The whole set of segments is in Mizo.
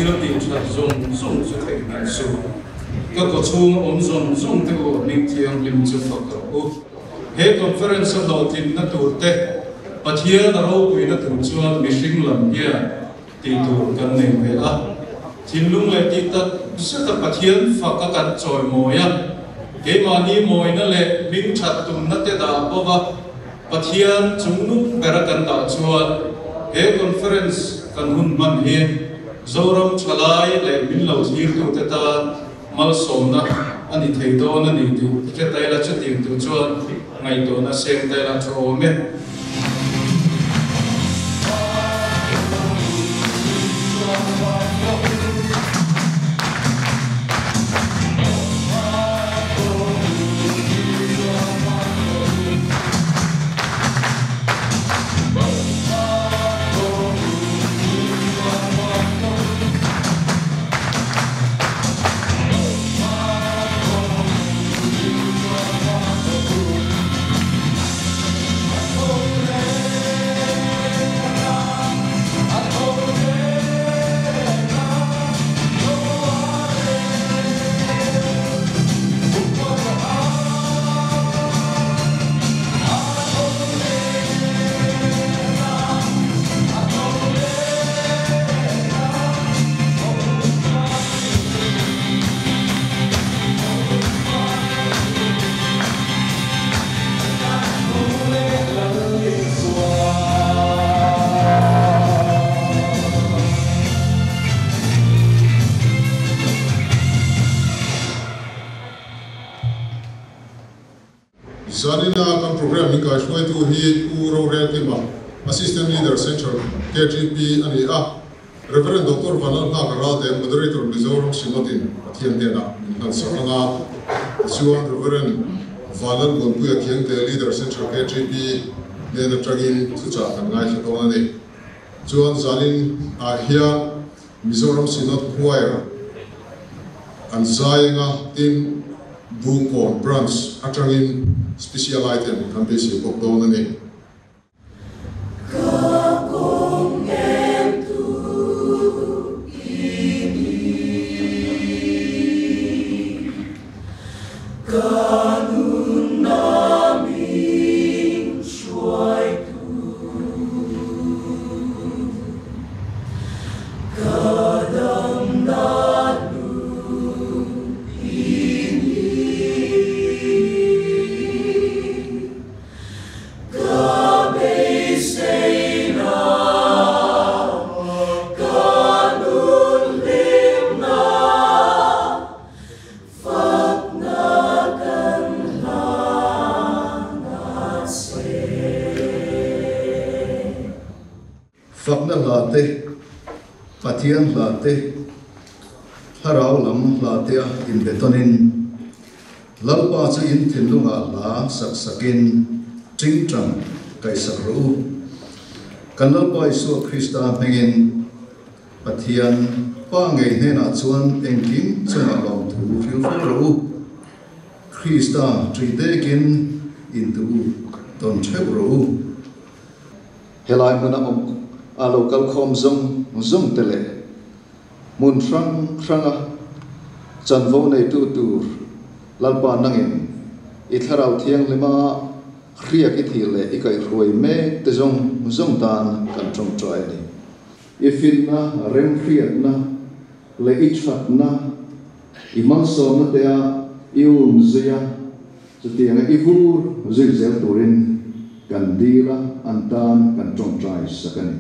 thil tih that zawng zawng chu theihnghilh suh. Ka kawchhunga awm zawng zawng te u a hming thianghlim chu fak rawh u. He conference a hlawhtlinna tur te, Pathian a ropuina tur chuan mihring lam hian tih tur kan nei ve a. Thinlung leh tih tak zeta Pathian fak a kan chawimawi a, keimahni mawina leh hming that tumna te dah bova Pathian chungnung bera kan dah chuan he conference kan hun hman hi Zoram thalai leh min lo thlirtute tan malsawmna a ni thei dawn a ni tih hre ta ila chutiang tur chuan ngaihtuahna seng ta ila tha awm e. Zanina kan programme min kaihruaitu hi Pu Rorel Kima, Assistant Leader Central KGP a ni a. Rev. Doctor Vanlalnghaka Ralte, Moderator Mizoram Synod-in Pathian hnenah min hlansak ang a. Tichuan Rev. Vanlalmuanpuia Khiangte, Leader Central KGP hnen atangin thuchah kan ngaithla dawn a ni. Chuan zanin ah hian Mizoram Synod Choir an zai anga tin Bungkawn Branch atangin Special Item kan beisei bawk dawn a ni. Ka kawng em tu i ni Ka nunna min hruaitu Ka damna hnu i ni. Ka beiseina, ka nun hlimna, fakna kan hlan a che. Fakna hla te, Pathian hla te, Thlarau lam hla te a inbe tawnin Lalpa chu in thinlungah hla sak sakin tingtang kaihsak rawh u. Kan Lalpa Isua Krista hmingin Pathian Pa ngei hnenah chuan engkim chungah lawmthu hril fo rawh u. Krista ṭihdekin in duh u tawn ṭheuh rawh u. Helai hmuna awm a lo kalkhawm zawng zawng te leh Hmun hrang hranga chanvo neitu tur Lalpa nangin i Thlarau Thianghlima hriak i thih leh i kaihhruai mek te zawng zawng tan kan tawngtai a ni. I finna, remhriatna leh i thatna, i hmalsawmna te a i um zui a, chutianga i vur zui zel turin kan dil a, an tan kan tawngtai sak a ni.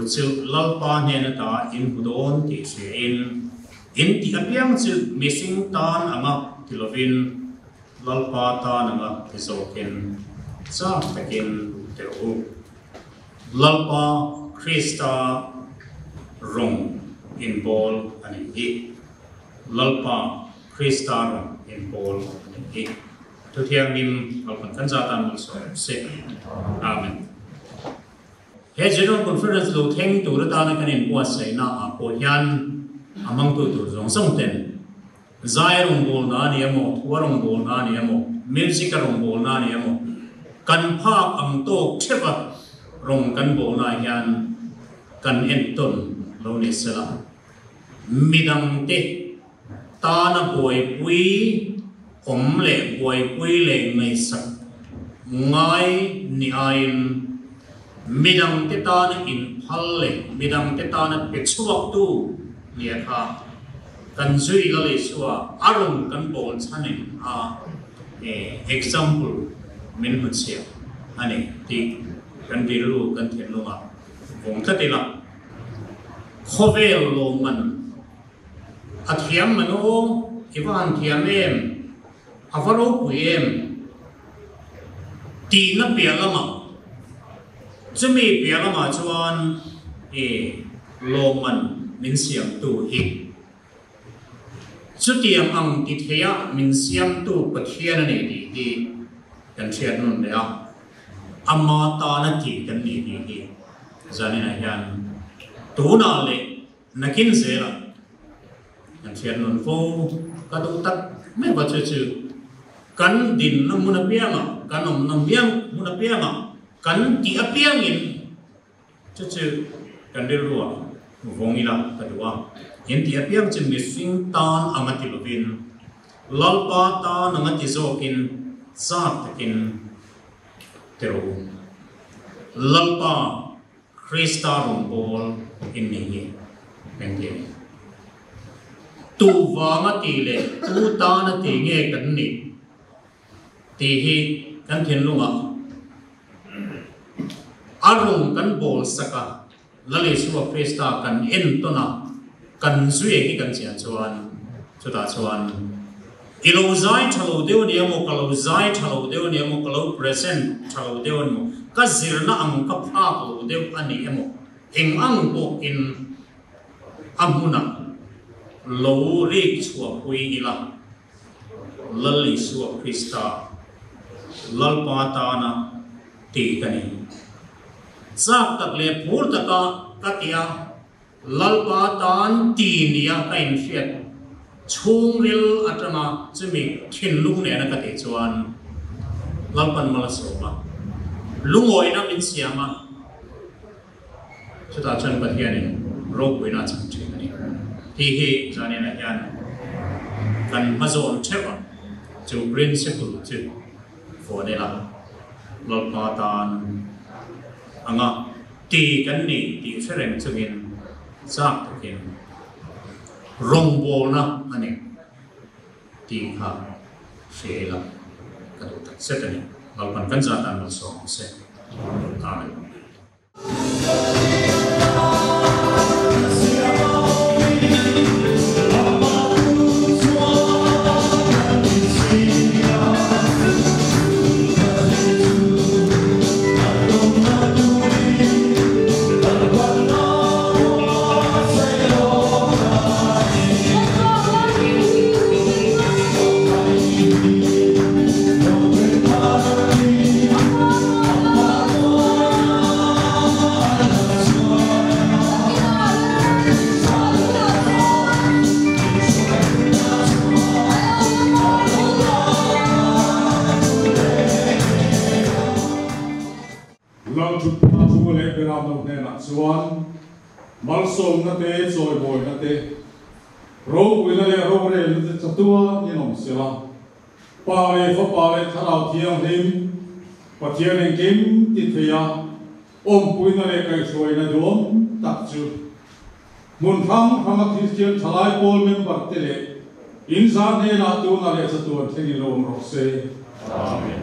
chu Lalpa hnen ata in hmu dawn tih hriain, in tih apiang chu mihring tan anga ti lovin Lalpa tan anga ti zawkin chak takin ti rawh u. Lalpa Krista rawng inbawl a nih hi. Lalpa Krista rawng inbawl a nih hi. Thuthianghlim kalphan kan za tan malsawm se. Amen. He General Conference lo thleng tur atana kan inbuatsaihna ah pawh hian a hmangtu tur zawng zawng ten zai rawngbawlna a ni emaw, thua rawngbawlna a ni emaw, music a rawngbawlna a ni emaw, kan phak ang tawk theuh a rawng kan bawlna ah hian kan entawn lo ni sela. Midangte tana buaipui awm leh buaipui leh ngaihsak ngai ni aiin midangte tana inphal leh midangte tana pe chhuaktu nia kha kan zui la leh chua a rawn kan bawl chhanin a example min hmu chhiah a ni tih kan rilru kan thinlungah vawng tlat ila. Khawvel lawmman a thiam man aw, i va han thiam em, a va ropui em tihna piah lamah, chumi piah lamah chuan i lawmman min siamtu hi chutiang ang ti theia min siamtu Pathian a ni tih hi kan hriat nawn leh a. Ama tana tih kan nih tih hi zaninah hian tunah leh nakin zelah kan hriat nawn fo. Ka duh tak mai va chu chu kan dinna hmun apiangah, kan awmna hmun apiangah kan tih apiangin chu chu kan rilruah vawng ila ka duh a. In tih apiang chu mihring tan anga ti lovin Lalpa tan anga ti zawkin chak takin Ti rawh u. Lalpa Krista rawngbâwl in ni hi engtin? Tu vânga ti leh tu tâna ti nge kan nih tih hi kan thinlungah a rawn kan bâwl sak a, Lal Isua Krista kan entawn a, kan zui hi kan chian chuan chutah chuan i lo zai tha lo deuh a ni emaw, ka lo zai tha lo deuh a ni emaw, ka lo present tha lo deuh a ni maw, ka zirna ang ka phak lo deuh a ni emaw, eng ang pawhin a hmunah lo rik chhuahpui ila Lal Isua Krista Lalpa tana ti ka ni. Chak tak leh phur taka ka ti a, Lalpa tan ti nia ka inhriat chhungril atanga chumi thinlung nena ka tih chuan Lalpan mal a sawm a, lungawina min siam a, chutah chuan Pathianin ropuina a chang thin a ni. Tih hi zaninah hian kan hmazawn theuh a, chu principle chu Vawn ila, Lalpa tan anga ti kan ni tih hre reng chungin chak takin rawngbawlna a ni tih kha hria ila ka duh tak zet a ni. Lalpan kan zah tan malsawm ang se. Amen. Lalthutna thu leh Beramno hnenah chuan malsawmna te, chawimawina te, ropuina leh rorelna te chatuan in awm sela. Pa leh Fapa leh Thlarau Thianghlim, Pathian engkim ti thei a, awmpuina leh kaihhruaina duhawm tak chu hmun hrang hranga Kristian thalai pawl member te leh inzar hnenah tuna leh chatuan thlengin lo awm rawh se. Amen.